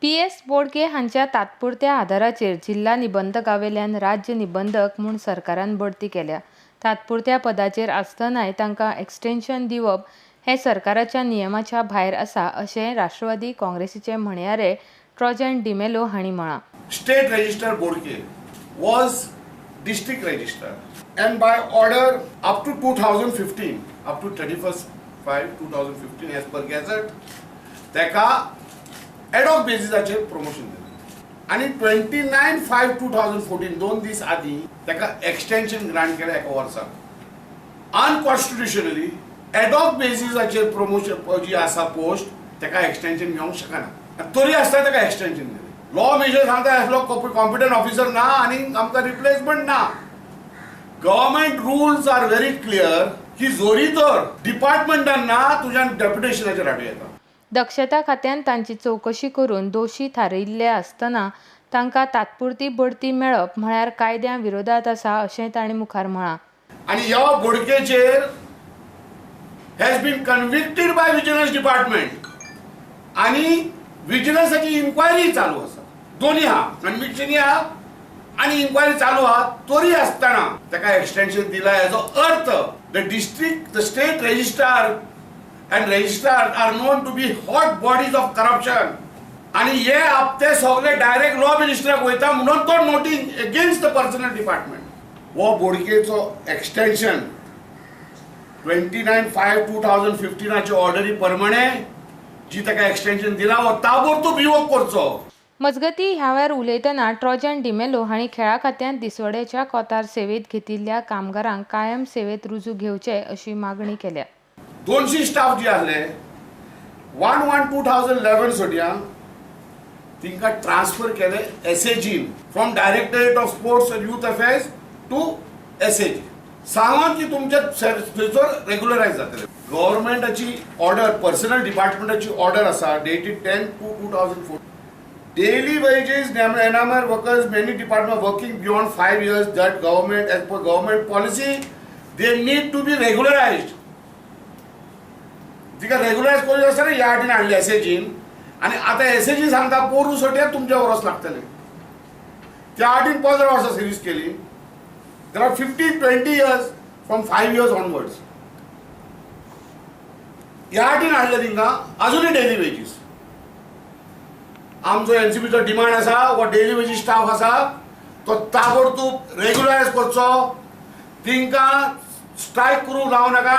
P S बोडके हांच्या तात्पुरत्या आदाराचेर जिल्ला निबंधकावेल्यान राज्य निबंधक म्हूण सरकारान बढती केल्या. तात्पुरत्या पदाचेर आसतनाय तांकां एक्सटेन्शन दिवप हें सरकाराच्या नियमाच्या भायर आसा, अशें राष्ट्रवादी काँग्रेसीचे म्हणयारे ट्रॉजन डिमेलो हांणी म्हळां. State Registrar Bodke was district registrar and by order up to 2015, up to 31st 5 2015 as per gazette, ताका एडॉक बेसिसाचेर प्रमोशन दिलें आनी 29/5/2014, 2 दीस आदीं ताका एक्सटेन्शन ग्रांट केलें एका वर्साक. अनकॉन्स्टिट्युशनली एडॉक बेसिसाचेर प्रमोशन जी आसा पोस्ट, ताका एक्सटेन्शन मेळोंक शकना, तरी आसतना ताका एक्सटेन्शन दिलें. लॉ मेजर सांगता, असलो कॉम्पिटंट ऑफिसर ना आनी आमकां रिप्लेसमेंट ना. Government rules are very clear की जोरी तर डिपार्टमेंटान ना, तुज्यान डेप्युटेशनाचेर हाडूं येता. दक्षता खात्यान तांची चवकशी करून दोशी थारयिल्ले आसतना तांकां तात्पुरती बढती मेळप म्हळ्यार कायद्या विरोधात आसा, अशें तांणी मुखार म्हळां. आणि ह्या बोडकेचेर has been convicted by vigilance department आणि विजिलन्साची इन्क्वायरी चालू आसा. दोन्ही हा, कन्व्हिक्शनय आहा आणि इन्क्वायरी चालू आहा, तरी आसतना ताका एक्सटेन्शन दिला. हेजो अर्थ the state registrar and registrar are known to be hot bodies of corruption आणि हे हप्ते सगळे डायरेक्ट लॉ मिनिस्टराक वयता, म्हणून तो noting against the personnel department. हो बोडकेचो एक्सटेन्शन 29/5/2015चे ऑर्डरी प्रमाणे जी ताका एक्सटेन्शन दिला, हो ताबडतोब रिवोक करचो. मजगती, ह्या वेळार उलयतना ट्रॉजन डिमेलो हांणी खेळा खात्यांत दिसवड्याच्या कोतार सेवेत घेतिल्ल्या कामगारांक कायम सेवेत रुजू घेवचे, अशी मागणी केल्या. 200 स्टाफ जे आसले, 1/1/2011 सोडया तिंका ट्रान्सफर केले एसएजीन, from Directorate of Sports and Youth Affairs to SAG, सांगून की तुमच्या थंयसर रेग्युलरायज जातले. गव्हर्मेंटाची ऑर्डर, पर्सनल डिपार्टमेंटाची ऑर्डर आसा dated 10/2/2004. Daily wages NMR workers, many department working beyond 5 years, that government, as per government policy, they need to be regularized. तिका रेग्युलरायज करूं आसतना ह्या हाटीन हाडली एसएजीन आनी आतां एसएजी सांगता, पोरू सोट्या तुमच्या वर्स लागतले. त्या हाटीन 15 वर्सां सर्वीस केली. There are 15, 20 years from 5 years onwards. ह्या हाटीन हाडले तिंकां, अजुनूय डेली वेजीस. आमचो एनसीपीचो डिमांड आसा, हो डेली वेजीस स्टाफ आसा तो ताबडतोब रेग्युलरायज करचो. तिंकां स्ट्रायक करूंक लावं नाका.